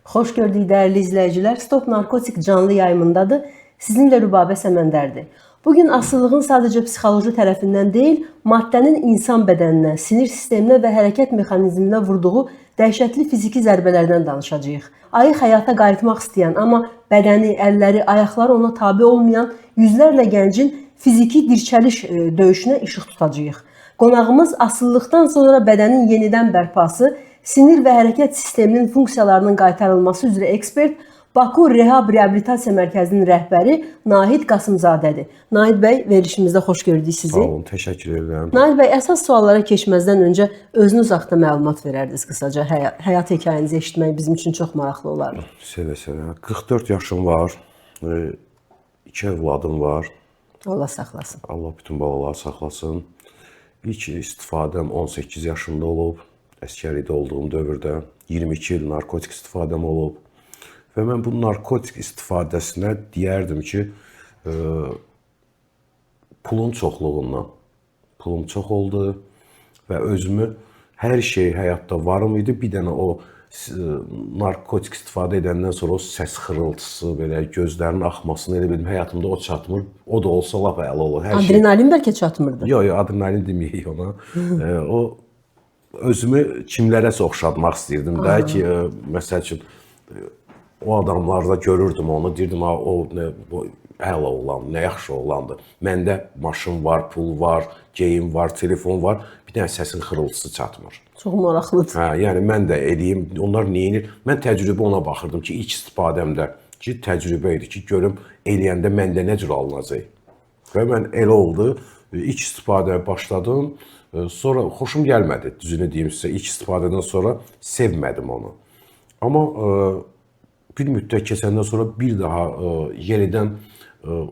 Xoş gördük dəyərli izləyicilər. Stop Narkotik canlı yayımındadır. Sizinlə Rübabə Səməndərdir. Bugün asılılığın sadəcə psixoloji tərəfindən deyil, maddənin insan bədəninə, sinir sisteminə və hərəkət mexanizminə vurduğu dəhşətli fiziki zərbələrdən danışacağıq. Ayıq həyata qayıtmaq istəyən, amma bədəni, əlləri, ayaqları ona tabe olmayan yüzlərlə gəncin fiziki dirçəliş döyüşünə işıq tutacağıq. Qonağımız asılılıqdan sonra bədənin yenidən bərpası, sinir və hərəkət sisteminin funksiyalarının qaytarılması üzrə ekspert, Baku Rehab Reabilitasiya Mərkəzinin rəhbəri Nahid Qasımzadədir. Nahid bəy, verilişimizdə xoş gördük sizi. Sağ olun, təşəkkür edirəm. Nahid bəy, əsas suallara keçməzdən öncə özünüz haqqında məlumat verərdiniz qısaca. Həyat hekayənizi eşitmək bizim üçün çox maraqlı olardı. Sevə-sevə. 44 yaşım var. 2 övladım var. Allah saxlasın. Allah bütün balaları saxlasın. İlk istifadəm 18 yaşımda olub. Əskərlikdə olduğum dövrdə 22 il narkotik istifadəm olub. Və mən bu narkotik istifadəsinə deyərdim ki, pulun çoxluğundan. Pulum çox oldu və özümü hər şey həyatda varım idi. Bir dənə o narkotik istifadə edəndən sonra o səs xırıltısı, belə gözlərin axmasını elə bildim həyatımda o çatmır. O da olsa lap əla olur. Hər adrenalin şey... bəlkə çatmırdı. Yox, yox, adrenalin deməyək ona. O özümü kimlərəsə oxşatmaq istəyirdim də ki, məsəl üçün o adamlarda görürdüm onu, deyirdim ha o nə bu əla oğlan, nə yaxşı oğlandır. Məndə maşın var, pul var, geyim var, telefon var. Bir dənə səsin xırıltısı çatmır. Çox maraqlıdır. Hə, yəni mən də eləyim, onlar nə edir? Mən təcrübə ona baxırdım ki, ilk istifadəmdə ki, təcrübə idi ki, görüm eləyəndə məndə nə cür alınacaq. Və mən elə oldu. İlk istifadəyə başladım. Sonra xoşum gəlmədi, düzünü deyim sizə. İlk istifadədən sonra sevmədim onu. Amma bir müddət keçəndən sonra bir daha yenidən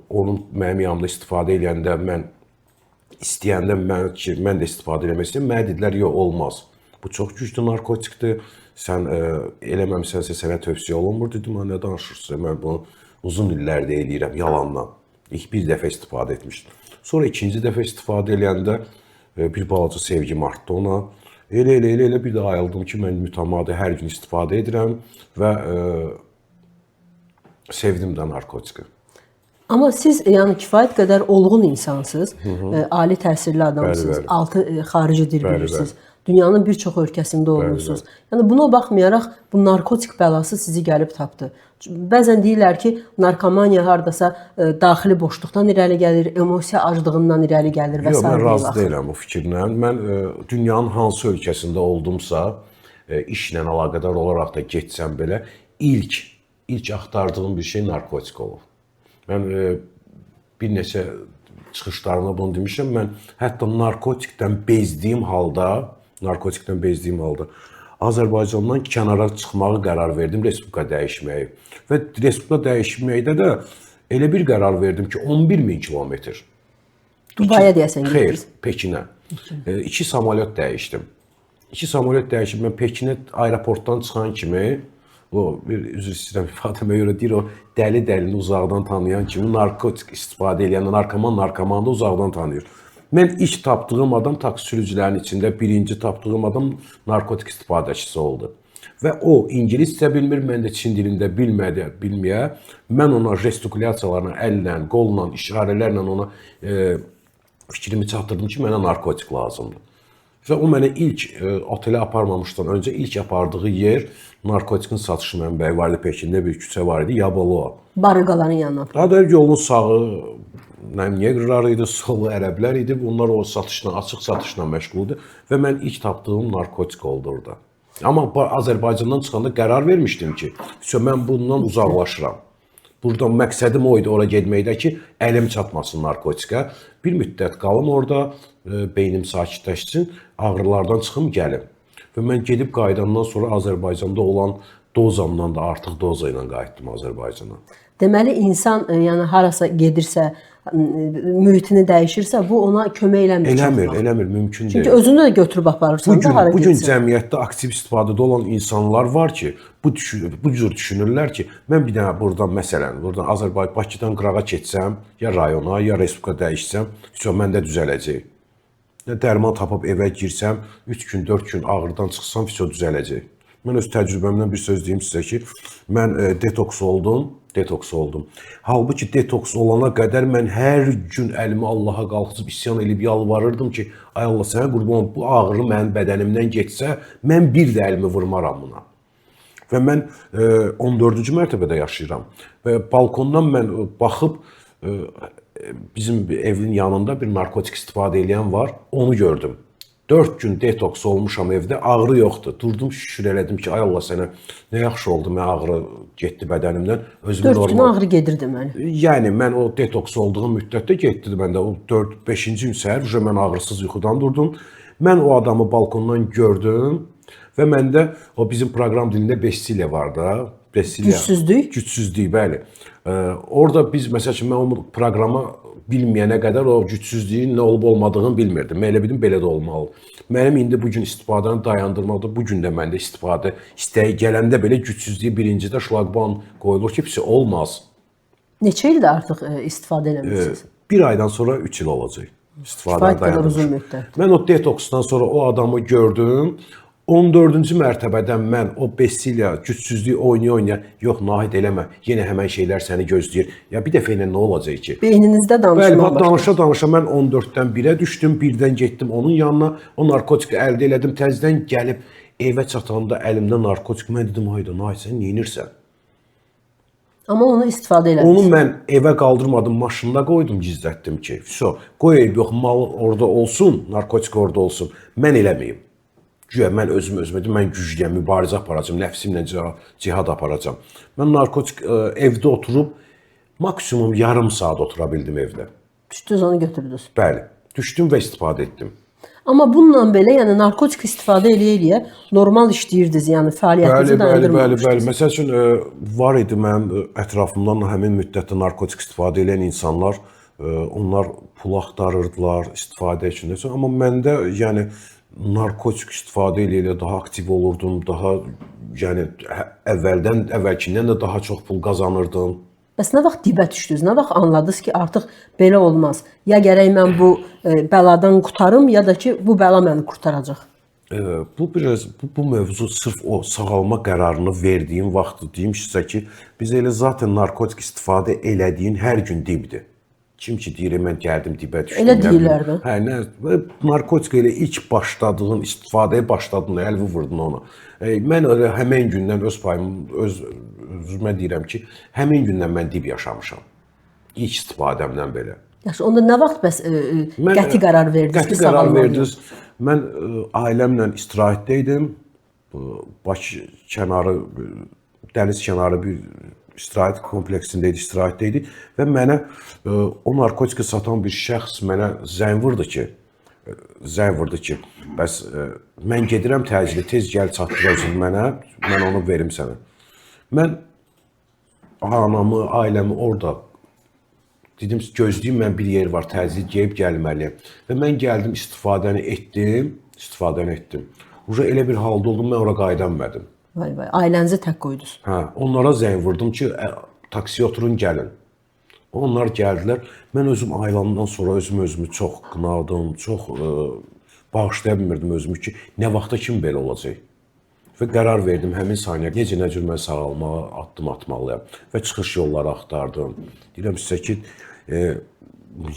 onun mənim yanımda istifadə eləyəndə mən istəyəndə mən də istifadə eləmək istəyirəm. Mənə dedilər, yox, olmaz. Bu çox güclü narkotikdir. Sən eləməmisənsə sənə tövsiyə olunmur. Dedim, nə danışırsınız? Mən bunu uzun illərdir eləyirəm yalandan. İlk bir dəfə istifadə etmişdim. Sonra ikinci dəfə istifadə eləyəndə bir balaca sevgim artdı ona. Elə bir də ayıldım ki, mən mütəmadi hər gün istifadə edirəm və sevdim də narkotiki. Amma siz yəni kifayət qədər olğun insansınız, ali təhsilli adamsınız, bəli, bəli. 6 xarici dil bilirsiniz. Bəli. Dünyanın bir çox ölkəsində olmusunuz. Bəli, bəli. Yəni buna baxmayaraq bu narkotik bəlası sizi gəlib tapdı. Bəzən deyirlər ki, narkomaniya hardasa daxili boşluqdan irəli gəlir, emosiya aclığından irəli gəlir və s. Yox, mən razı deyiləm bu fikirlə. Mən dünyanın hansı ölkəsində oldumsa, işlə əlaqədar olaraq da getsəm belə, ilk axtardığım bir şey narkotik olub. Mən bir neçə çıxışlarımda bunu demişəm. Mən hətta narkotikdən bezdiyim halda, Azərbaycandan kənara çıxmağı qərar verdim, respublika dəyişməyi. Və respublika dəyişməkdə də elə bir qərar verdim ki, 11.000 kilometr. Dubaya deyəsən getdiniz? Xeyr, Pekinə. 2 samolyot dəyişdim. 2 samolyot dəyişib mən Pekinə aeroportdan çıxan kimi, o bir üzr istəyirəm ifadəmə görə deyir, o dəli dəlini uzaqdan tanıyan kimi narkotik istifadə eləyən narkoman narkomanı da uzaqdan tanıyır. Mən ilk tapdığım adam taksi sürücülərinin içində birinci tapdığım adam narkotik istifadəçisi oldu. Və o ingiliscə bilmir, mən də Çin dilində bilməyə, mən ona jestikulyasiyalarla, əllə, qolla, işarələrlə ona fikrimi çatdırdım ki, mənə narkotik lazımdır. Və o mənə ilk otelə aparmamışdan öncə ilk apardığı yer narkotikin satışı mənbəyi var idi. Pekində bir küçə var idi, Yabaloa. Barıqaların yanına. Daha da yolun sağı neqrlar idi, solu ərəblər idi. Bunlar o satışla, açıq satışla məşğul idi və mən ilk tapdığım narkotik oldu orada. Amma Azərbaycandan çıxanda qərar vermişdim ki, mən bundan uzaqlaşıram. Buradan məqsədim o idi ora getməkdə ki, əlim çatmasın narkotikə. Bir müddət qalım orada, beynim sakitləşsin, ağrılardan çıxım, gəlim. Və mən gedib qayıdandan sonra Azərbaycanda olan dozamdan da artıq doza ilə qayıtdım Azərbaycana. Deməli, insan yəni harasa gedirsə, mühitini dəyişirsə, bu ona kömək eləmir. Eləmir, mümkün deyil. Çünki özünü də götürüb aparırsan da hara getsin. Bugün cəmiyyətdə aktiv istifadədə olan insanlar var ki, bu cür düşünürlər ki, mən bir dənə buradan məsələn, buradan Azərbaycan Bakıdan qırağa keçsəm, ya rayona, ya respublika dəyişsəm, məndə düzələcək. Dərman tapıb evə girsəm, 3 gün, 4 gün ağrıdan çıxsam, düzələcək. Mən öz təcrübəmdən bir söz deyim sizə ki, mən detoks oldum, detoks oldum. Halbuki detoks olana qədər mən hər gün əlimi Allaha qalxızıb isyan eləyib yalvarırdım ki, ay Allah sənə qurban olum, bu ağrı mənim bədənimdən getsə, mən bir də əlimi vurmaram buna. Və mən 14-cü mərtəbədə yaşayıram və balkondan mən baxıb bizim evin yanında bir narkotik istifadə edən var, onu gördüm. 4 gün detoks olmuşam evdə, ağrı yoxdur. Durdum, şükür elədim ki, ay Allah sənə nə yaxşı oldu, mən ağrı getdi bədənimdən. Özümü 4 gün ağrı gedir deməli. Yəni mən o detoks olduğum müddətdə getdi məndə. O 4-5-ci gün səhər uje mən ağrısız yuxudan durdum. Mən o adamı balkondan gördüm və məndə o bizim proqram dilində bestseller var da. Bestseller. Gücsüzlük. Gücsüzlük, bəli. Orada biz məsəl üçün mən o proqrama bilməyənə qədər o gücsüzlüyün nə olub olmadığını bilmirdim. Mən elə bildim belə də olmalı. Mənim indi bu gün istifadəni dayandırmaqda bu gün də məndə istifadə istəyi gələndə belə gücsüzlüyü birincidə şlaqban qoyulur ki, pis olmaz. Neçə ildir artıq istifadə eləmirsiniz? Bir aydan sonra 3 il olacaq. İstifadəni dayandırmışam. Mən o detoksdan sonra o adamı gördüm. 14-cü mərtəbədən mən o Bessilia gücsüzlüyü oynaya-oynaya, yox Nahid eləmə, yenə həmən şeylər səni gözləyir. Ya bir dəfə ilə nə olacaq ki? Beyninizdə danışmağa başladı. Danışa-danışa mən 14-dən 1-ə düşdüm, 1-dən getdim onun yanına, o narkotiki əldə elədim, təzədən gəlib evə çatanda əlimdə narkotik, mən dedim, hayda Nahid, sən neynirsən? Amma onu istifadə eləmişsin. Onu mən evə qaldırmadım, maşında qoydum, gizlətdim ki, vəsə, qoy eyb yox, mal orada olsun, narkotik orada olsun, mən eləməyim. Güya mən özüm özümə dedim, mən güclüyəm, mübarizə aparacağam, nəfsimlə cihad aparacağam. Mən narkotik evdə oturub maksimum yarım saat otura bildim evdə. Düşdünüz, onu götürdünüz. Bəli, düşdüm və istifadə etdim. Amma bununla belə, yəni narkotik istifadə eləyə-eləyə normal işləyirdiniz, yəni fəaliyyətinizi dayandırmamışdınız. Bəli, bəli, bəli. Məsəl üçün var idi mənim ətrafımdan həmin müddətdə narkotik istifadə edən insanlar, onlar pul axtarırdılar istifadə üçün. Amma məndə yəni narkotik istifadə elə-elə daha aktiv olurdum, daha yəni əvvəldən, əvvəlkindən də daha çox pul qazanırdım. Bəs nə vaxt dibə düşdünüz? Nə vaxt anladınız ki, artıq belə olmaz? Ya gərək mən bu bəladan qurtarım, ya da ki, bu bəla məni qurtaracaq. Bu biraz bu mövzu sırf o sağalma qərarını verdiyim vaxtdır. Deyim sizə ki, biz elə zaten narkotik istifadə elədiyin hər gün dibdir. Kim ki deyir, mən gəldim dibə düşdüm. Elə deyirlər də. Hə, nə, narkotik elə ilk başladığın, istifadəyə başladığın, əl vurdun ona. Mən elə həmin gündən öz payımı, özümə deyirəm ki, həmin gündən mən dib yaşamışam. İlk istifadəmdən belə. Yaxşı, onda nə vaxt bəs qəti qərar verdiniz? Qəti qərar verdiniz. Mən ailəmlə istirahətdə idim. Bakı kənarı, dəniz kənarı bir istirahət kompleksində idi, istirahətdə idi və mənə o narkotiki satan bir şəxs mənə zəng vurdu ki, bəs mən gedirəm təcili, tez gəl çatdır özünü mənə, mən onu verim sənə. Mən anamı, ailəmi orada dedim, gözləyim, mən bir yer var, təcili geyib gəlməliyəm. Və mən gəldim, istifadəni etdim. Uca elə bir halda oldum, mən ora qayıdanmadım. Vay vay, ailənizi tək qoydunuz. Hə, onlara zəng vurdum ki, taksiyə oturun, gəlin. Onlar gəldilər. Mən özüm ailəmdən sonra özümü çox qınadım, çox bağışlaya bilmirdim özümü ki, nə vaxta kim belə olacaq. Və qərar verdim həmin saniyə, necə nə cür mən sağalmağa addım atmalıyam və çıxış yolları axtardım. Deyirəm sizə ki,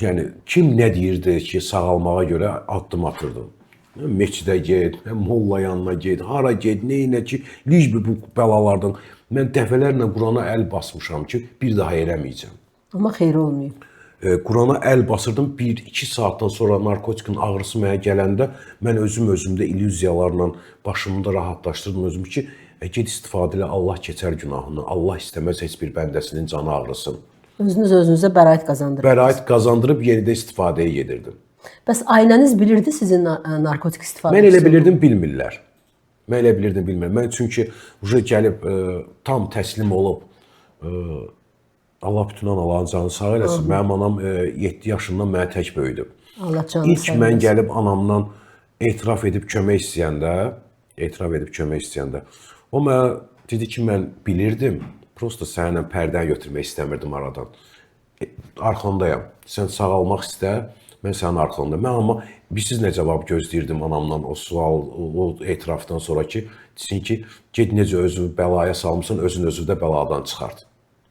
yəni kim nə deyirdi ki, sağalmağa görə addım atırdım. Meçidə get, molla yanına get, hara get, neyinə ki, licbi bu bəlalardan. Mən dəfələrlə Qurana əl basmışam ki, bir daha eləməyəcəm. Amma xeyri olmayıb. Qurana əl basırdım, 1-2 saatdan sonra narkotikin ağrısı mənə gələndə mən özüm özümdə illüziyalarla başımı da rahatlaşdırdım özümü ki, get istifadə elə, Allah keçər günahını, Allah istəməz heç bir bəndəsinin canı ağrısın. Özünüz özünüzə bəraət qazandırırdınız. Bəraət qazandırıb yenidə istifadəyə gedirdim. Bəs ailəniz bilirdi sizin narkotik istifadənizi? Mən elə bilirdim, bilmirlər. Mən elə bilirdim, bilmirlər. Mən çünki uca gəlib tam təslim olub, Allah bütün anaların canı sağ eləsin. Mənim anam 7 yaşından mənə tək böyüdü. Allah canını sağ eləsin. İlk mən gəlib anamdan etiraf edib kömək istəyəndə, o mənə dedi ki, mən bilirdim, prosta səninlə pərdəni götürmək istəmirdim aradan. Arxandayam, sən sağalmaq istə, Mən sənin arxanda. Mən amma bilirsiniz nə cavab gözləyirdim anamdan o sual, o etirafdan sonra ki, desin ki, get necə özünü bəlaya salmısan, özün özü də bəladan çıxart.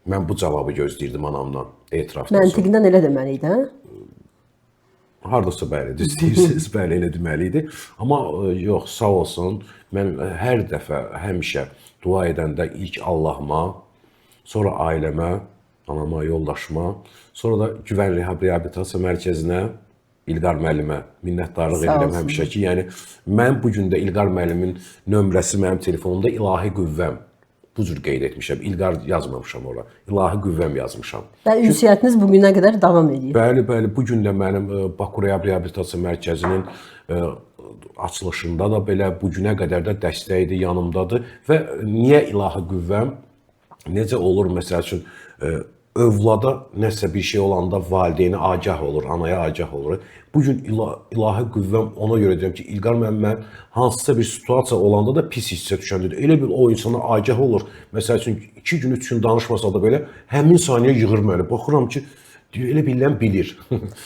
Mən bu cavabı gözləyirdim anamdan etirafdan sonra. Məntiqdən elə deməli idi, hə? Hardasa bəli, düz deyirsiniz, bəli elə deməli idi. Amma yox, sağ olsun, mən hər dəfə, həmişə dua edəndə ilk Allahıma, sonra ailəmə, anama, yoldaşıma, sonra da Güvən Rehab Reabilitasiya Mərkəzinə, İlqar müəllimə minnətdarlıq edirəm həmişə ki, yəni mən bu gün də İlqar müəllimin nömrəsi mənim telefonumda ilahi qüvvəm. Bu cür qeyd etmişəm. İlqar yazmamışam ora. İlahi qüvvəm yazmışam. Və ünsiyyətiniz bu günə qədər davam edir. Bəli, bəli. Bu gün də mənim Baku Rehab Reabilitasiya Mərkəzinin açılışında da belə bu günə qədər də dəstəkdir, yanımdadır və niyə ilahi qüvvəm? Necə olur məsəl üçün övlada nəsə bir şey olanda valideyni agah olur, anaya agah olur. Bu gün ilahi qüvvəm ona görə deyirəm ki, İlqar müəllim mən hansısa bir situasiya olanda da pis hissə düşəndə elə bir o insana agah olur. Məsəl üçün 2 gün, 3 gün danışmasa da belə həmin saniyə yığır məni. Baxıram ki, elə bilən bilir.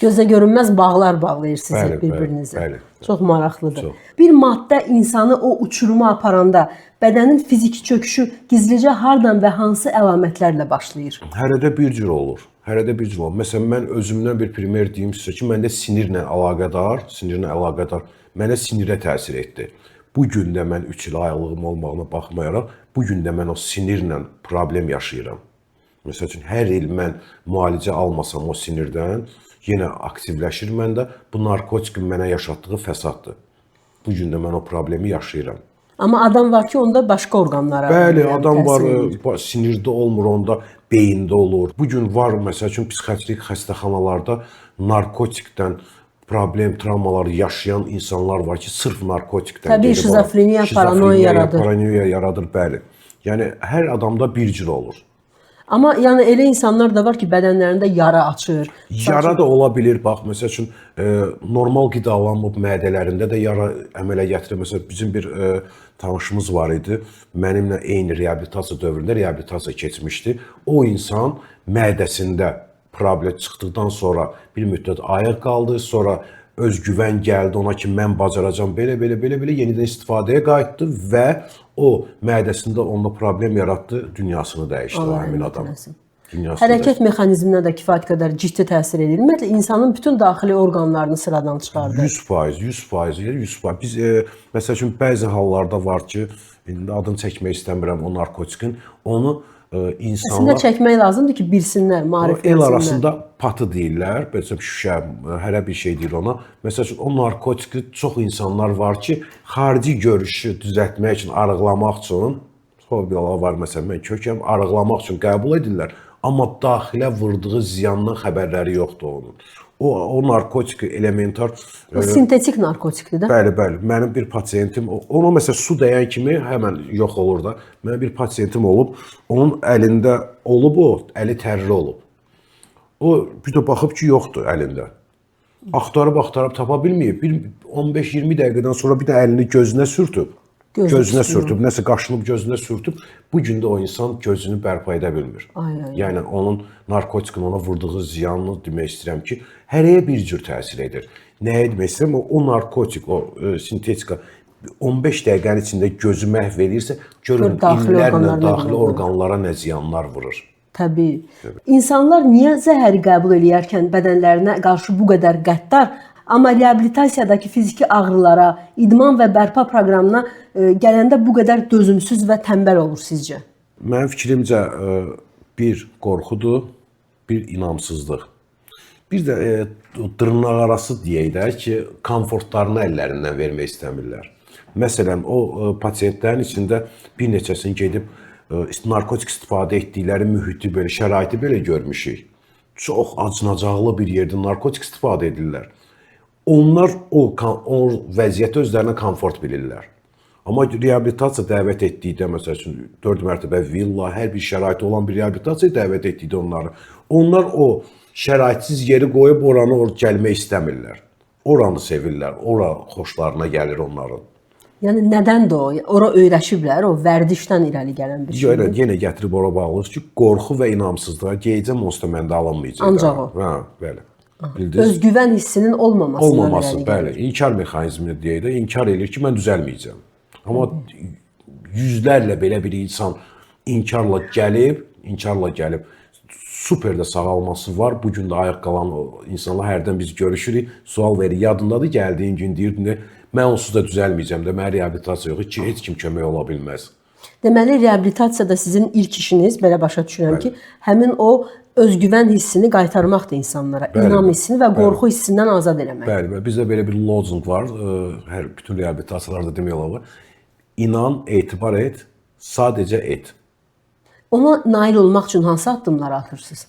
Gözə görünməz bağlar bağlayır sizi Bəli, bir-birinizə. bəli, bəli. Çox maraqlıdır. Çox. Bir maddə insanı o uçuruma aparanda bədənin fiziki çöküşü gizlicə hardan və hansı əlamətlərlə başlayır? Hərədə bir cür olur. Hərədə bir cür olur. Məsələn, mən özümdən bir primer deyim sizə ki, məndə sinirlə əlaqədar, mənə sinirə təsir etdi. Bu gün də mən 3 il aylığım olmağına baxmayaraq, bu gün də mən o sinirlə problem yaşayıram. Məsəl üçün, hər il mən müalicə almasam o sinirdən, yenə aktivləşir məndə. Bu narkotikin mənə yaşatdığı fəsaddır. Bu gün də mən o problemi yaşayıram. Amma adam var ki, onda başqa orqanlara. Bəli, yəni adam var, təsir sinirdə olmur, onda beyində olur. Bu gün var, məsəl üçün, psixiatrik xəstəxanalarda narkotikdən problem, travmalar yaşayan insanlar var ki, sırf narkotikdən Təbii gedib ora- şizofreniya, paranoya yaradır. Paranoya yaradır, bəli. Yəni hər adamda bir cür olur. Amma yəni elə insanlar da var ki, bədənlərində yara açır. Yara da ola bilir. Bax, məsəl üçün, normal qidalanmıb mədələrində də yara əmələ gətirir. Məsələn, bizim bir tanışımız var idi. Mənimlə eyni reabilitasiya dövründə reabilitasiya keçmişdi. O insan mədəsində problem çıxdıqdan sonra bir müddət ayıq qaldı. Sonra özgüvən gəldi ona ki, mən bacaracam, belə, belə, belə, belə yenidən istifadəyə qayıtdı və o mədəsində onda problem yaratdı, dünyasını dəyişdi o həmin adam. Dünyasını Hərəkət mexanizminə də kifayət qədər ciddi təsir edir. Ümumiyyətlə insanın bütün daxili orqanlarını sıradan çıxardır. 100%, 100%, 100%. Biz məsəl üçün bəzi hallarda var ki, indi adını çəkmək istəmirəm o narkotikin, onu insanlar Əslində çəkmək lazımdır ki, bilsinlər, maariflənsinlər. El arasında patı deyirlər, məsələn şüşə, hərə bir şey deyir ona. Məsəl üçün o narkotiki çox insanlar var ki, xarici görüşü düzəltmək üçün, arıqlamaq üçün, fobiyalar var məsələn, mən kökəm, arıqlamaq üçün qəbul edirlər, amma daxilə vurduğu ziyandan xəbərləri yoxdur onun. O narkotiki elementar O sintetik narkotikdir də. Bəli, bəli. Mənim bir pasiyentim, ona məsələn su dəyən kimi həmən yox olur da. Mənim bir pasiyentim olub, onun əlində olub o, əli tərli olub. O bir də baxıb ki, yoxdur əlində. Axtarıb axtarıb tapa bilməyib. Bir 15-20 dəqiqədən sonra bir də əlini gözünə sürtüb. Gözü Gözünə tutulur. sürtüb, nəsə qaşınıb gözünə sürtüb. Bu gün də o insan gözünü bərpa edə bilmir. Ay, ay. Yəni onun narkotikin ona vurduğu ziyanını demək istəyirəm ki, hərəyə bir cür təsir edir. Nəyə demək istəyirəm? O narkotik, o sintetika 15 dəqiqənin içində gözü məhv edirsə, görün Gör daxili illərlə orqanlar nə daxili qədər orqanlara nə ziyanlar vurur. Təbii. İnsanlar niyə zəhəri qəbul eləyərkən bədənlərinə qarşı bu qədər qəddar, amma reabilitasiyadakı fiziki ağrılara, idman və bərpa proqramına gələndə bu qədər dözümsüz və tənbəl olur sizcə? Mənim fikrimcə bir qorxudur, bir inamsızlıq. Bir də dırnaqarası deyək də ki, komfortlarını əllərindən vermək istəmirlər. Məsələn, o pasientlərin içində bir neçəsini gedib narkotik istifadə etdikləri mühiti belə, şəraiti belə görmüşük. Çox acınacaqlı bir yerdə narkotik istifadə edirlər. Onlar o vəziyyətə özlərinə komfort bilirlər. Amma reabilitasiya dəvət etdikdə, məsəl üçün 4 mərtəbə villa, hər bir şəraiti olan bir reabilitasiyaya dəvət etdikdə onları, onlar o şəraitsiz yeri qoyub oranı gəlmək istəmirlər. Oranı sevirlər, ora xoşlarına gəlir onların. Yəni nədəndir o? Ora öyrəşiblər, o vərdişdən irəli gələn bir şeydir. Yenə, yenə gətirib ora bağlıyıq ki, qorxu və inamsızlığa geyəcəm, onsuz da məndə alınmayacaq. Ancaq o. Hə, bəli. Bildiniz? Özgüvən hissinin olmamasından Olmaması, irəli bəli. gəlir. İnkar mexanizmi deyək də, inkar eləyir ki, mən düzəlməyəcəm. Amma yüzlərlə belə bir insan inkarla gəlib, inkarla gəlib super də sağalması var. Bu gün də ayaq qalan o insanlar hərdən biz görüşürük. Sual verir, yadındadır gəldiyin gün deyirdin, mən onsuz da düzəlməyəcəm də, mənə reabilitasiya yox, ki, heç kim kömək ola bilməz. Deməli, reabilitasiya da sizin ilk işiniz, belə başa düşürəm ki, həmin o özgüvən hissini qaytarmaqdır insanlara, Bəli, inam hissini və qorxu hissindən azad eləmək. Bəli, bəli, bizdə belə bir lozunq var, hər bütün reabilitasiyalarda demək olar var. İnan, etibar et, sadəcə et. Ona nail olmaq üçün hansı addımları atırsınız?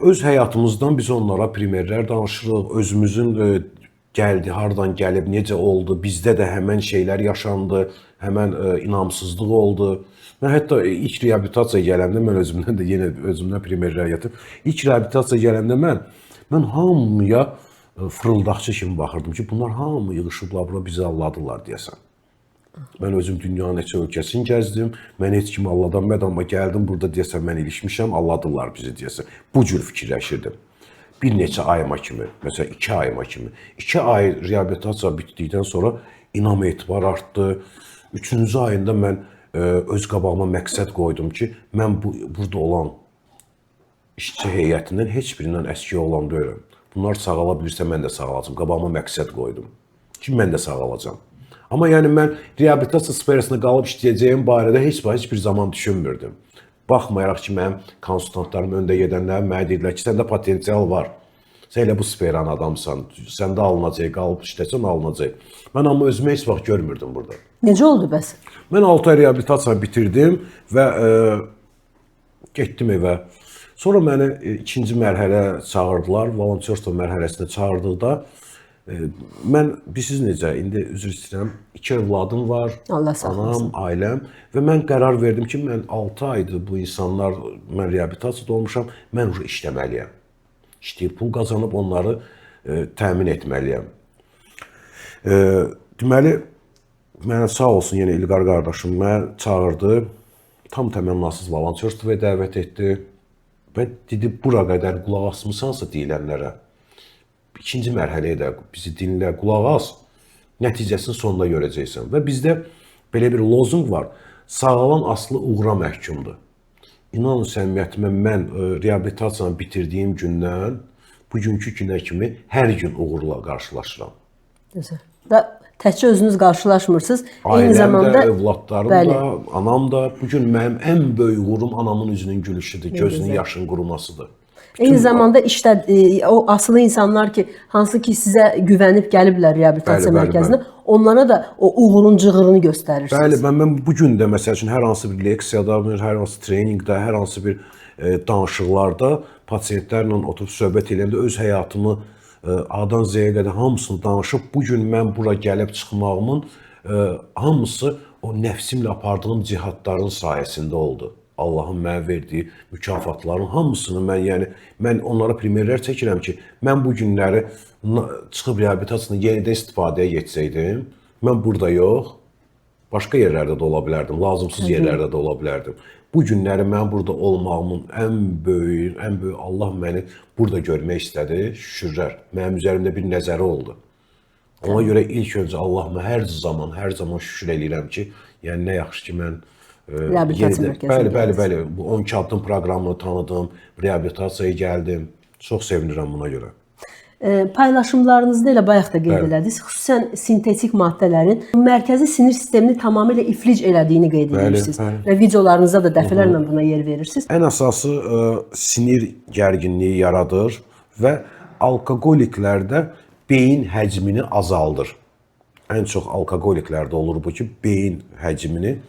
Öz həyatımızdan biz onlara primerlər danışırıq, özümüzün gəldi, hardan gəlib, necə oldu, bizdə də həmən şeylər yaşandı, həmən inamsızlıq oldu. Mən hətta ilk reabilitasiyaya gələndə mən özümdən də yenə özümdən primerlər gətirdim. İlk reabilitasiyaya gələndə mən hamıya fırıldaqçı kimi baxırdım ki, bunlar hamı yığışıblar bura bizi aldadılar deyəsən. Mən özüm dünyanın neçə ölkəsini gəzdim. Mən heç kimi aldadanmadım, amma gəldim burada deyəsən mən ilişmişəm, aldadılar bizi deyəsən. Bu cür fikirləşirdim. Bir neçə ayıma kimi, məsələn 2 ayıma kimi. 2 ay reabilitasiya bitdikdən sonra inam etibar artdı. 3-cü ayında mən öz qabağıma məqsəd qoydum ki, mən burada olan işçi heyətindən heç birindən əski olan deyiləm. Bunlar sağala bilirsə mən də sağalacam. Qabağıma məqsəd qoydum ki, mən də sağalacam. Amma yəni mən reabilitasiya sferasında qalıb işləyəcəyim barədə heç bir zaman düşünmürdüm. Baxmayaraq ki, mənim konsultantlarım, öndə gedənlərim mənə dedilər ki, səndə potensial var. Sən elə bu sferanın adamsan, səndə alınacaq, qalıb işləsən alınacaq. Mən amma özümü heç vaxt görmürdüm burada. Necə oldu bəs? Mən 6 ay reabilitasiyanı bitirdim və getdim evə. Sonra məni ikinci mərhələ çağırdılar, volontyorstvo mərhələsinə çağırdıqda mən, bilirsiniz necə, indi üzr istəyirəm, 2 övladım var, Allah saxlasın. anam, ailəm və mən qərar verdim ki, mən 6 aydır bu insanlar, mən reabilitasiyada olmuşam, mən işləməliyəm. İşləyib pul qazanıb onları təmin etməliyəm. Deməli, mənə sağ olsun yenə İlqar qardaşım mənə çağırdı, tam təmənnasız volontyorstvoya dəvət etdi və dedi, bura qədər qulaq asmısansa deyilənlərə, ikinci mərhələyə də bizi dinlə, qulaq as, nəticəsini sonunda görəcəksən. Və bizdə belə bir lozunq var, sağalan aslı uğura məhkumdur. İnanın səmimiyyətimə, mən reabilitasiyanı bitirdiyim gündən bugünkü günə kimi hər gün uğurla qarşılaşıram. Gözəl. Və təkcə özünüz qarşılaşmırsınız, eyni Ailəm zamanda də, övladlarım Bəli. da, anam da. Bugün mənim ən böyük uğurum anamın üzünün gülüşüdür, gözünün yaşın qurumasıdır. Eyni zamanda işdə o asılı insanlar ki, hansı ki sizə güvənib gəliblər reabilitasiya Bəli, bəli, mərkəzinə, onlara da o uğurun cığırını göstərirsiniz. Bəli, mən bu gün də məsəl üçün hər hansı bir leksiyada, hər hansı treninqdə, hər hansı bir danışıqlarda pasiyentlərlə oturub söhbət edəndə öz həyatımı A-dan Z-yə qədər hamısını danışıb, bu gün mən bura gəlib çıxmağımın hamısı o nəfsimlə apardığım cihadların sayəsində oldu. Allahın mənə verdiyi mükafatların hamısını mən, yəni mən onlara primerlər çəkirəm ki, mən bu günləri çıxıb reabilitasiyasını yenidən istifadəyə getsəydim, mən burada yox, başqa yerlərdə də ola bilərdim, lazımsız yerlərdə də ola bilərdim. Bu günləri mən burada olmağımın ən böyük Allah məni burada görmək istədi, şükürlər. Mənim üzərimdə bir nəzəri oldu. Ona görə ilk öncə Allahıma hər zaman şükür eləyirəm ki, yəni nə yaxşı ki mən reabilitasiya mərkəzinə bəli, bəli, bəli. Bu 12 addım proqramını tanıdım, reabilitasiyaya gəldim. Çox sevinirəm buna görə. Paylaşımlarınızda elə bayaq da qeyd elədiniz, xüsusən sintetik maddələrin mərkəzi sinir sistemini tamamilə iflic elədiyini qeyd edirsiniz və videolarınızda da dəfələrlə buna yer verirsiniz. Ən əsası sinir gərginliyi yaradır və alkoqoliklərdə beyin həcmini azaldır. Ən çox alkoqoliklərdə olur bu ki, beyin həcmini,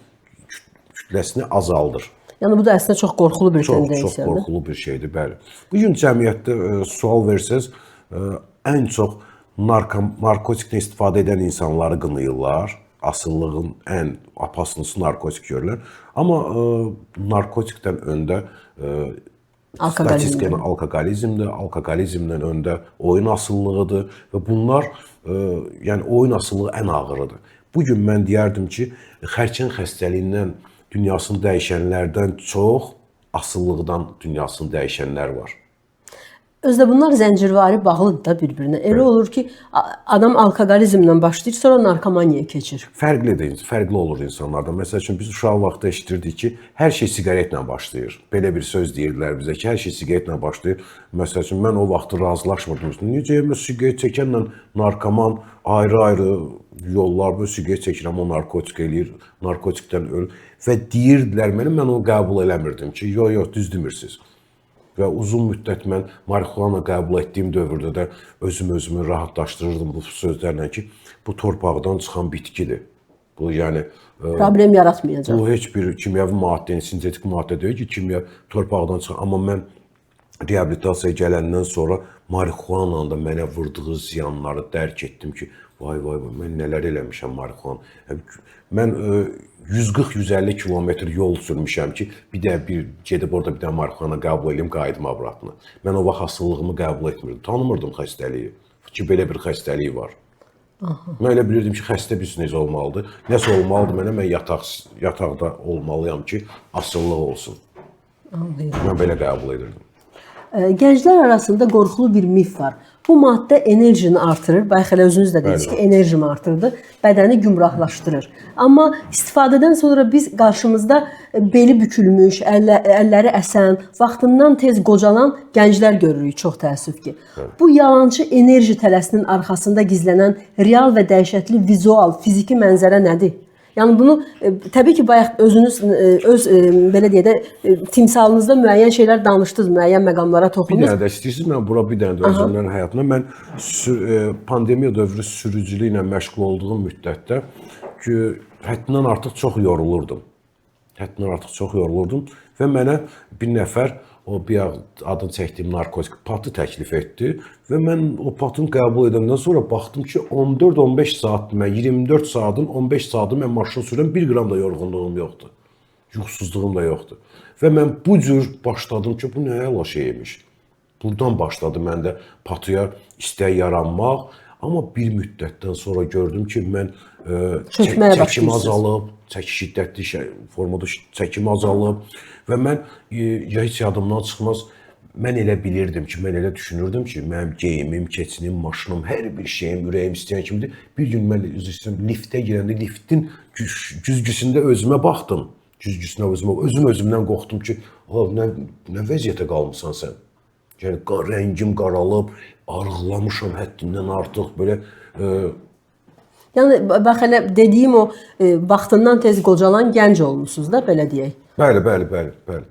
kütləsini azaldır. Yəni bu da əslində çox qorxulu bir tendensiyadır. Çox qorxulu bir şeydir, bəli. Bu gün cəmiyyətdə sual versəz, ən çox narkotikdən istifadə edən insanları qınayırlar. Asıllığın ən apaslısı narkotik görürlər. Amma narkotikdən öndə statistikada alkoqolizmdir, alkoqolizmdən öndə oyun asılılığıdır və bunlar, yəni oyun asılılığı ən ağırıdır. Bu gün mən deyərdim ki, xərçəng xəstəliyindən dünyasını dəyişənlərdən çox asılılıqdan dünyasını dəyişənlər var. Özdə bunlar zəncirvari bağlıdır da bir-birinə. Elə olur ki, adam alkoqolizmlə başlayır, sonra narkomaniyaya keçir. Fərqlidir, fərqli olur insanlarda. Məsəl üçün biz uşaq vaxtı eşidirdik ki, hər şey siqaretlə başlayır. Belə bir söz deyirdilər bizə ki, hər şey siqaretlə başlayır. Məsəl üçün mən o vaxtı razılaşmırdım. Necə mən siqaret çəkənlə narkoman ayrı-ayrı yollar, bu siqaret çəkirəm, o narkotik eləyir, narkotikdən ölür və deyirdilər mənə, mən onu qəbul eləmirdim ki, yox, yox, düz demirsiz. Və uzun müddət mən marixuana qəbul etdiyim dövrdə də özüm özümü rahatlaşdırırdım bu sözlərlə ki, bu torpaqdan çıxan bitkidir. Bu yəni problem yaratmayacaq. Bu heç bir kimyəvi maddə, sintetik maddə deyil ki, kimya torpaqdan çıxan. Amma mən reabilitasiyaya gələndən sonra marixuananın da mənə vurduğu ziyanları dərk etdim ki, vay vay vay, mən nələr eləmişəm marixuana. Mən 140-150 kilometr yol sürmüşəm ki, bir də bir gedib orada bir də marixuana qəbul eləyim, qayıdım obratına. Mən o vaxt hasıllığımı qəbul etmirdim. Tanımırdım xəstəliyi. Ki belə bir xəstəlik var. Aha. Mən elə bilirdim ki, xəstə bir necə olmalıdır. Nəsə olmalıdır mənə, mən yataqda olmalıyam ki, asıllıq olsun. Anlayıram. Mən belə qəbul edirdim. Gənclər arasında qorxulu bir mif var. Bu maddə enerjini artırır. Bayaq elə özünüz də dediniz ki, enerjimi artırdı, bədəni gümrahlaşdırır. Amma istifadədən sonra biz qarşımızda beli bükülmüş, əlləri əsən, vaxtından tez qocalan gənclər görürük, çox təəssüf ki. Bəli. Bu yalançı enerji tələsinin arxasında gizlənən real və dəhşətli vizual, fiziki mənzərə nədir? Yəni bunu təbii ki, bayaq özünüz öz belə deyək də timsalınızda müəyyən şeylər danışdınız, müəyyən məqamlara toxundunuz. Bir dənə də istəyirsiniz, mən bura bir dənə də özümdən həyatına mən pandemiya dövrü sürücülüyü ilə məşğul olduğum müddətdə ki, həddindən artıq çox yorulurdum. Həddindən artıq çox yorulurdum və mənə bir nəfər o bir adını çəkdiyim narkotik patı təklif etdi və mən o patını qəbul edəndən sonra baxdım ki, 14-15 saat, mən 24 saatın 15 saatı mən maşın sürürəm, 1 qram da yorğunluğum yoxdur. Yuxusuzluğum da yoxdur. Və mən bu cür başladım ki, bu nə əla şeymiş. Buradan başladı məndə patıya istək yaranmaq. Amma bir müddətdən sonra gördüm ki, mən çəkim azalıb, çəki şiddətli formada çəkim azalıb və mən ya heç yadımdan çıxmaz, mən elə bilirdim ki, mən elə düşünürdüm ki, mənim geyimim, keçinim, maşınım, hər bir şeyim, ürəyim istəyən kimidir. Bir gün mən üzr istəyirəm, liftə girəndə liftin güzgüsündə özümə baxdım. Güzgüsünə özümə, özüm özümdən qorxdum ki, nə vəziyyətə qalmısan sən? Yəni rəngim qaralıb, arıqlamışam həddindən artıq belə. Yəni bax elə dediyim o vaxtından tez qocalan gənc olmusunuz da, belə deyək. Bəli, bəli, bəli, bəli.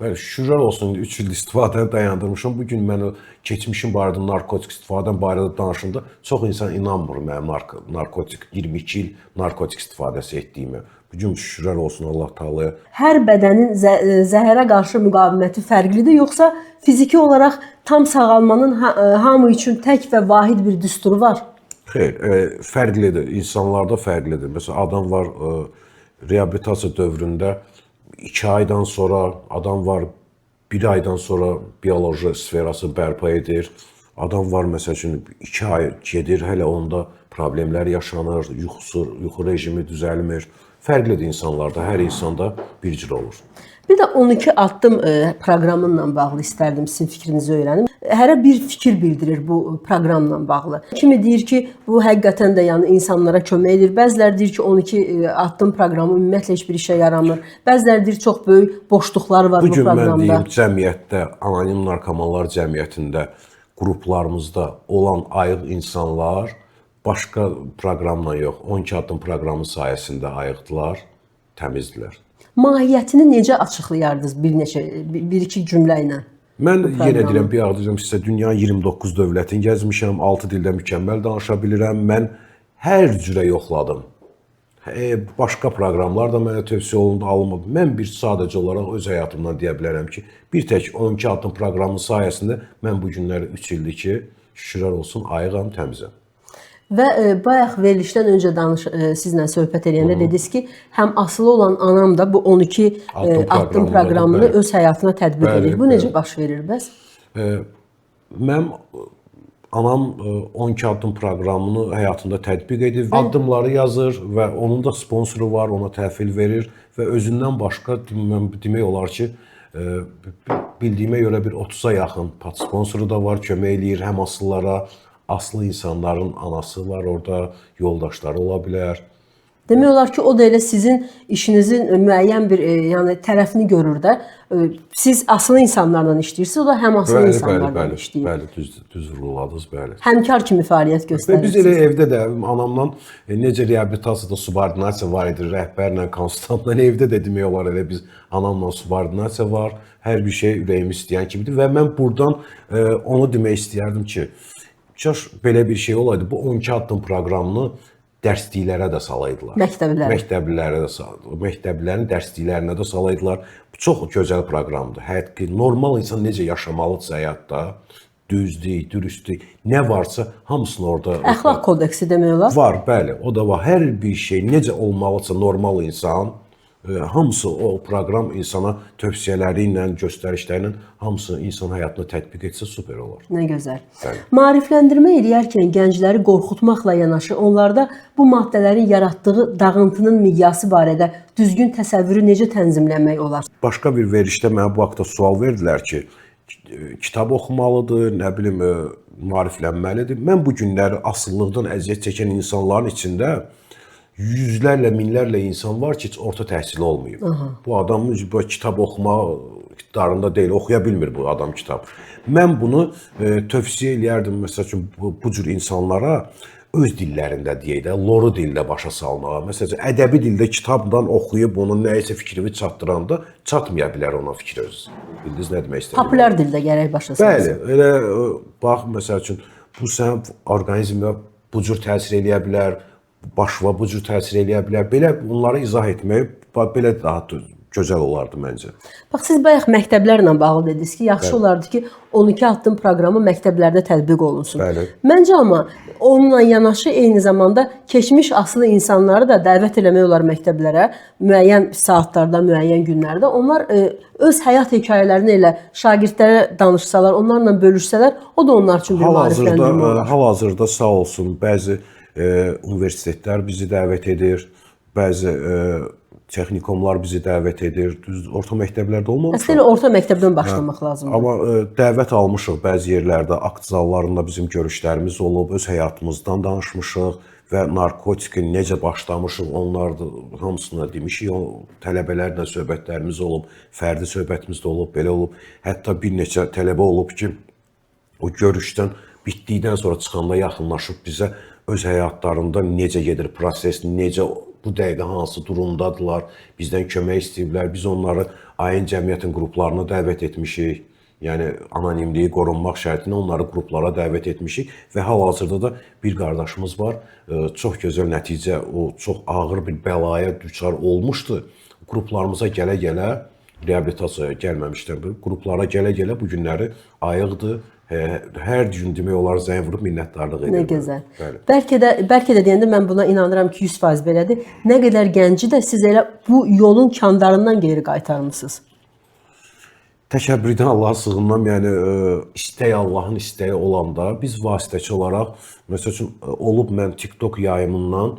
Bəli, şükürlər olsun 3 il istifadəni dayandırmışam. Bu gün mən o keçmişim barədə, narkotik istifadəm barədə danışanda çox insan inanmır mənim narkotik 22 il narkotik istifadəsi etdiyimə. Bu gün şükürlər olsun Allah Taalaya. Hər bədənin zəhərə qarşı müqaviməti fərqlidir, yoxsa fiziki olaraq tam sağalmanın hamı üçün tək və vahid bir düsturu var? Xeyr, fərqlidir. İnsanlarda fərqlidir. Məsələn, adam var reabilitasiya dövründə 2 aydan sonra, adam var 1 aydan sonra bioloji sferası bərpa edir. Adam var, məsəl üçün, 2 ay gedir, hələ onda problemlər yaşanır, yuxu rejimi düzəlmir. Fərqlidir insanlarda, hər insanda bir cür olur. Bir də 12 addım proqramınla bağlı istərdim sizin fikrinizi öyrənim. Hərə bir fikir bildirir bu proqramla bağlı. Kimi deyir ki, bu həqiqətən də yəni insanlara kömək edir. Bəziləri deyir ki, 12 addım proqramı ümumiyyətlə heç bir işə yaramır. Bəziləri deyir çox böyük boşluqlar var bu proqramda. Bugün mən deyim, cəmiyyətdə, anonim narkomanlar cəmiyyətində, qruplarımızda olan ayıq insanlar başqa proqramla yox, 12 addım proqramı sayəsində ayıqdılar, təmizdilər. Mahiyyətini necə açıqlayardınız bir iki cümlə ilə? Mən yenə deyirəm, bir ağ deyirəm sizə, dünyanın 29 dövlətini gəzmişəm, 6 dildə mükəmməl danışa bilirəm. Mən hər cürə yoxladım. Başqa proqramlar da mənə tövsiyə olundu, alınmadı. Mən bir sadəcə olaraq öz həyatımdan deyə bilərəm ki, bir tək 12 addım proqramı sayəsində mən bu günləri 3 ildir ki, şükürlər olsun, ayığam, təmizəm. Və bayaq verilişdən öncə sizlə söhbət eləyəndə dediniz ki, həm asılı olan anam da bu 12 addım proqramını öz həyatına tətbiq edir. Bu necə baş verir bəs? Mənim anam 12 addım proqramını həyatında tətbiq edir. Addımları yazır və onun da sponsoru var, ona təhvil verir və özündən başqa demək olar ki, Bildiyimə görə bir 30-a yaxın sponsoru da var, kömək eləyir həm asılılara, asılı insanların anası var orada, yoldaşları ola bilər. Demək olar ki, o da elə sizin işinizin müəyyən bir yəni tərəfini görür də. Siz asılı insanlarla işləyirsiniz, o da həm asılı insanlarla işləyir. Bəli, düz vurğuladınız, bəli. Həmkar kimi fəaliyyət Və biz göstərirsiniz. elə evdə də anamla necə reabilitasiyada subordinasiya var idi, rəhbərlə, konsultantla evdə də demək olar elə biz anamla subordinasiya var. Hər bir şey ürəyimiz istəyən kimidir və mən buradan onu demək istəyərdim ki, kaş belə bir şey olaydı. Bu 12 addım proqramını dərsliklərə də salaydılar. Məktəblərə. Məktəblilərə də salaydılar. Məktəblilərin dərsliklərinə də salaydılar. Bu çox gözəl proqramdır. Həqiqi normal insan necə yaşamalıdırsa həyatda, düzlük, dürüstlük, nə varsa hamısını orada Əxlaq kodeksi demək olar. var, bəli, o da var. Hər bir şey necə olmalıdırsa normal insan, hamısı o proqram insana tövsiyələri ilə, göstərişləri ilə hamısı insan həyatına tətbiq etsə super olar. Nə gözəl. Bəli. Maarifləndirmə eləyərkən gəncləri qorxutmaqla yanaşı onlarda bu maddələrin yaratdığı dağıntının miqyası barədə düzgün təsəvvürü necə tənzimləmək olar? Başqa bir verilişdə mənə bu haqda sual verdilər ki, kitab oxumalıdır, nə bilim, maariflənməlidir. Mən bu günləri asılılıqdan əziyyət çəkən insanların içində yüzlərlə, minlərlə insan var ki, heç orta təhsili olmayıb. Aha. Bu adamın bu kitab oxuma iqtidarında deyil, oxuya bilmir bu adam kitab. Mən bunu tövsiyə eləyərdim məsəl üçün bu cür insanlara öz dillərində deyək də, loru dildə başa salmağa. Məsəl üçün ədəbi dildə kitabdan oxuyub onun nəyisə fikrini çatdıranda çatmaya bilər ona fikir öz. Bildiniz nə demək istəyirəm? Populyar dildə gərək başa salsın. Bəli, elə bax məsəl üçün bu sənin orqanizmə bu cür təsir eləyə bilər, başına bu cür təsir eləyə bilər. Belə bunları izah etmək belə daha gözəl olardı məncə. Bax siz bayaq məktəblərlə bağlı dediniz ki, yaxşı olardı ki, 12 addım proqramı məktəblərdə tətbiq olunsun. Bəli. Məncə amma onunla yanaşı eyni zamanda keçmiş asılı insanları da dəvət eləmək olar məktəblərə müəyyən saatlarda, müəyyən günlərdə. Onlar öz həyat hekayələrini elə şagirdlərə danışsalar, onlarla bölüşsələr, o da onlar üçün bir maarifləndirmə olar. Hal-hazırda sağ olsun bəzi universitetlər bizi dəvət edir, bəzi texnikumlar bizi dəvət edir. Düz orta məktəblərdə olmamışıq. Əslində orta məktəbdən başlamaq lazımdır. Amma dəvət almışıq bəzi yerlərdə, akt zallarında bizim görüşlərimiz olub, öz həyatımızdan danışmışıq və narkotikin necə başlamışıq, onlar da hamısını demişik. O tələbələrlə söhbətlərimiz olub, fərdi söhbətimiz də olub, belə olub. Hətta bir neçə tələbə olub ki, o görüşdən bitdikdən sonra çıxanda yaxınlaşıb bizə öz həyatlarında necə gedir proses, necə bu dəqiqə hansı durumdadılar, bizdən kömək istəyiblər. Biz onları Ayin cəmiyyətin qruplarına dəvət etmişik. Yəni anonimliyi qorunmaq şərti ilə onları qruplara dəvət etmişik və hal-hazırda da bir qardaşımız var. Çox gözəl nəticə, o çox ağır bir bəlaya düçar olmuşdu. Qruplarımıza gələ-gələ reabilitasiyaya gəlməmişdən bu qruplara gələ-gələ bu günləri ayıqdır. Hər gün demək olar zəng vurub minnətdarlıq edir. Nə gözəl. Bəli. Bəlkə də deyəndə mən buna inanıram ki, 100% belədir. Nə qədər gənci də siz elə bu yolun kandarından geri qaytarmısınız. Təkəbbürdən Allaha sığınmam, yəni istək Allahın istəyi olanda biz vasitəçi olaraq, məsəl üçün olub mən TikTok yayımından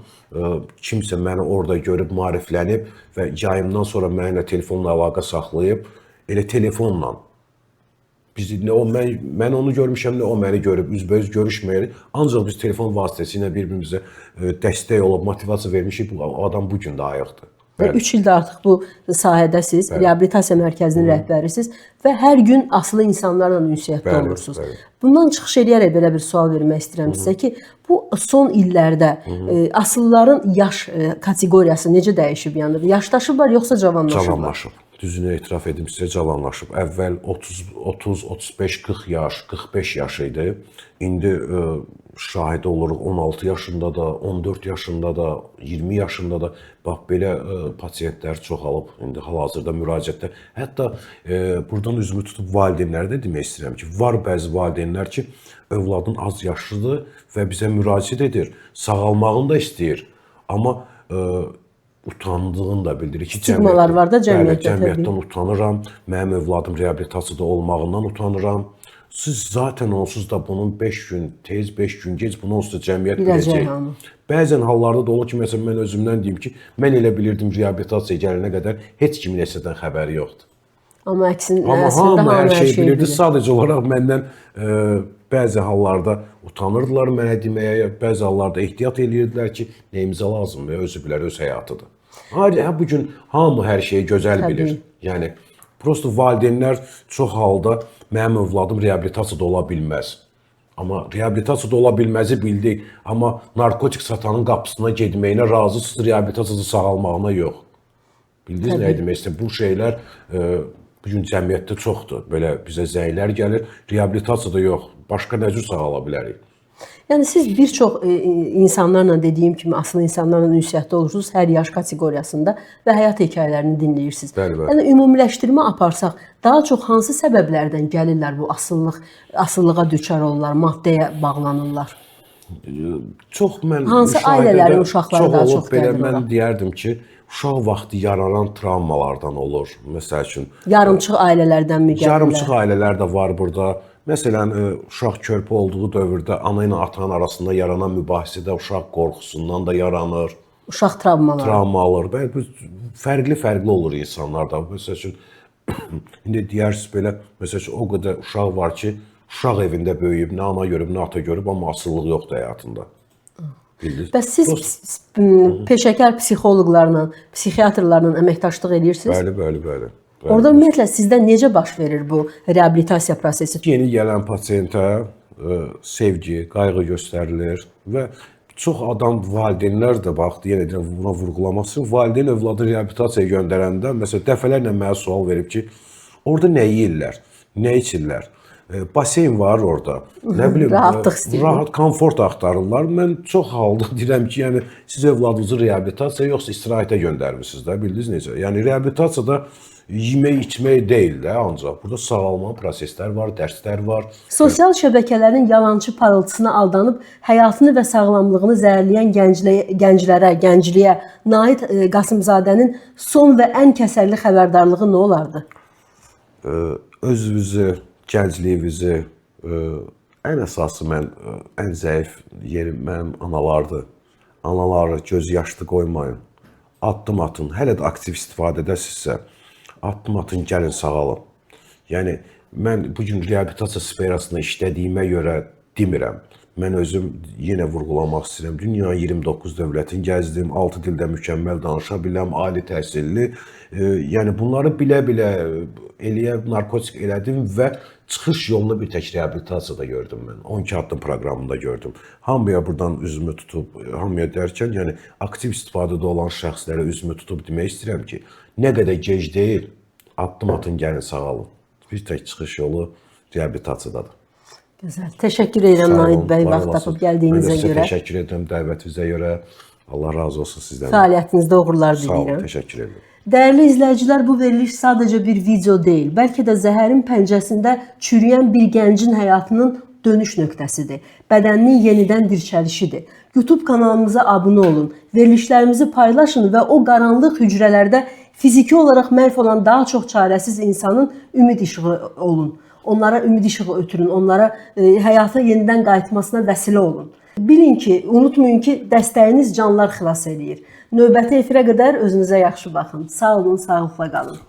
kimsə məni orada görüb maariflənib və yayımdan sonra mənimlə telefonla əlaqə saxlayıb, elə telefonla biz nə o mən onu görmüşəm, nə o məni görüb, üzbəüz görüşməyirik. Ancaq biz telefon vasitəsilə bir-birimizə dəstək olub, motivasiya vermişik. Bu adam bu gün də ayıqdır. Və 3 ildir artıq bu sahədəsiz, reabilitasiya mərkəzinin rəhbərisiz və hər gün asılı insanlarla ünsiyyətdə olursunuz. Bəli. Bundan çıxış eləyərək belə bir sual vermək istəyirəm sizə ki, bu son illərdə asılıların yaş kateqoriyası necə dəyişib? Yəni yaşdaşıblar yoxsa cavanlaşıblar? Cavanlaşıb. Düzünü etiraf edim sizə, cavanlaşıb. Əvvəl 30, 30, 35, 40 yaş, 45 yaş idi. İndi şahid oluruq 16 yaşında da, 14 yaşında da, 20 yaşında da bax belə pasientlər çoxalıb indi hal-hazırda müraciətdə. Hətta buradan üzümü tutub valideynlərə də demək istəyirəm ki, var bəzi valideynlər ki, övladın az yaşlıdır və bizə müraciət edir, sağalmağını da istəyir. Amma utandığını da bildirir ki, stigmalar var da cəmiyyətdə. Cəmiyyətdən utanıram, mənim övladım reabilitasiyada olmağından utanıram. Siz zaten onsuz da bunun 5 gün tez, 5 gün gec bunu onsuz da cəmiyyət biləcək. Bəzən hallarda da olur ki, məsələn mən özümdən deyim ki, mən elə bilirdim reabilitasiyaya gələnə qədər heç kimin nəsədən xəbəri yoxdur. Amma əksin, Amma əslində hamı hər şeyi bilirdi. bilir. Sadəcə olaraq məndən bəzi hallarda utanırdılar mənə deməyə, bəzi hallarda ehtiyat eləyirdilər ki, nəyimizə lazımdır, özü bilər, öz həyatıdır. Hə, bu gün hamı hər şeyi gözəl bilir. Yəni prosta valideynlər çox halda mənim övladım reabilitasiyada ola bilməz. Amma reabilitasiyada ola bilməzi bildik, amma narkotik satanın qapısına getməyinə razısınız, reabilitasiyada sağalmağına yox. Bildiniz nə demək istəyirəm? Bu şeylər bu gün cəmiyyətdə çoxdur. Belə bizə zənglər gəlir, reabilitasiyada yox. Başqa nə cür sağala bilərik? Yəni siz bir çox insanlarla dediyim kimi asılı insanlarla ünsiyyətdə olursunuz hər yaş kateqoriyasında və həyat hekayələrini dinləyirsiniz. Bəli, bəli. Yəni ümumiləşdirmə aparsaq, daha çox hansı səbəblərdən gəlirlər bu asıllığa düçar olurlar, maddəyə bağlanırlar? Çox mən Hansı ailələrin uşaqları çox daha olub çox belə gəlir mən ora? deyərdim ki, uşaq vaxtı yaranan travmalardan olur. Məsəl üçün Yarımçıq ailələrdənmi gəlirlər? yarımçıq ailələr də var burada. Məsələn, uşaq körpə olduğu dövrdə ana ilə atanın arasında yaranan mübahisədə uşaq qorxusundan da yaranır. Uşaq travmaları. Travma alır. Bəli, bu fərqli-fərqli olur insanlarda. Məsəl üçün indi deyərsiniz belə, məsəl üçün o qədər uşaq var ki, uşaq evində böyüyüb, nə ana görüb, nə ata görüb, amma asılılıq yoxdur həyatında. Bildiniz? Bəs siz peşəkar psixoloqlarla, psixiatrlarla əməkdaşlıq edirsiniz? Bəli, bəli, bəli. Bəli. Orada ümumiyyətlə sizdə necə baş verir bu reabilitasiya prosesi? Yeni gələn pasientə sevgi, qayğı göstərilir və çox adam, valideynlər də bax, yenə deyirəm, buna vurğulamaq istəyirəm. Valideyn övladı reabilitasiyaya göndərəndə, məsələn, dəfələrlə mənə sual verib ki, orada nə yeyirlər, nə içirlər? Baseyn var orada. Nə bilim, Rahatlıq istəyirlər. Rahat, komfort axtarırlar. Mən çox halda deyirəm ki, yəni siz övladınızı reabilitasiyaya yoxsa istirahətə göndərmisiniz də, bildiniz necə? Yəni reabilitasiyada yemək, içmək deyil də ancaq. Burada sağalma proseslər var, dərslər var. Sosial şəbəkələrin yalançı parıltısına aldanıb həyatını və sağlamlığını zəhərləyən gənclərə, gəncliyə Nahid Qasımzadənin son və ən kəsərli xəbərdarlığı nə olardı? Özünüzü, gəncliyinizi, ən əsası mən ən zəif yerim mənim analardır. Anaları göz yaşlı qoymayın. Addım atın. Hələ də aktiv istifadədəsinizsə, addım atın, gəlin sağalın. Yəni mən bu gün reabilitasiya sferasında işlədiyimə görə demirəm. Mən özüm yenə vurğulamaq istəyirəm. Dünyanın 29 dövlətini gəzdim, 6 dildə mükəmməl danışa bilirəm, ali təhsilli. Yəni bunları bilə-bilə eləyə narkotik elədim və çıxış yolunu bir tək reabilitasiyada gördüm mən. 12 addım proqramında gördüm. Hamıya buradan üzümü tutub, hamıya dərkən, yəni aktiv istifadədə olan şəxslərə üzümü tutub demək istəyirəm ki, nə qədər gec deyil, addım atın, gəlin sağalın. Bir tək çıxış yolu reabilitasiyadadır. Gözəl. Təşəkkür edirəm Nahid bəy vaxt tapıb gəldiyinizə Mən də sizə görə. təşəkkür edirəm dəvətinizə görə. Allah razı olsun sizdən. Fəaliyyətinizdə uğurlar Sağ olun, diləyirəm. təşəkkür edirəm. Dəyərli izləyicilər, bu veriliş sadəcə bir video deyil, bəlkə də zəhərin pəncəsində çürüyən bir gəncin həyatının dönüş nöqtəsidir. Bədəninin yenidən dirçəlişidir. YouTube kanalımıza abunə olun, verilişlərimizi paylaşın və o qaranlıq hücrələrdə fiziki olaraq məhv olan daha çox çarəsiz insanın ümid işığı olun. Onlara ümid işığı ötürün, onlara həyata yenidən qayıtmasına vəsilə olun. Bilin ki, unutmayın ki, dəstəyiniz canlar xilas eləyir. Növbəti efirə qədər özünüzə yaxşı baxın. Sağ olun, sağlıqla qalın.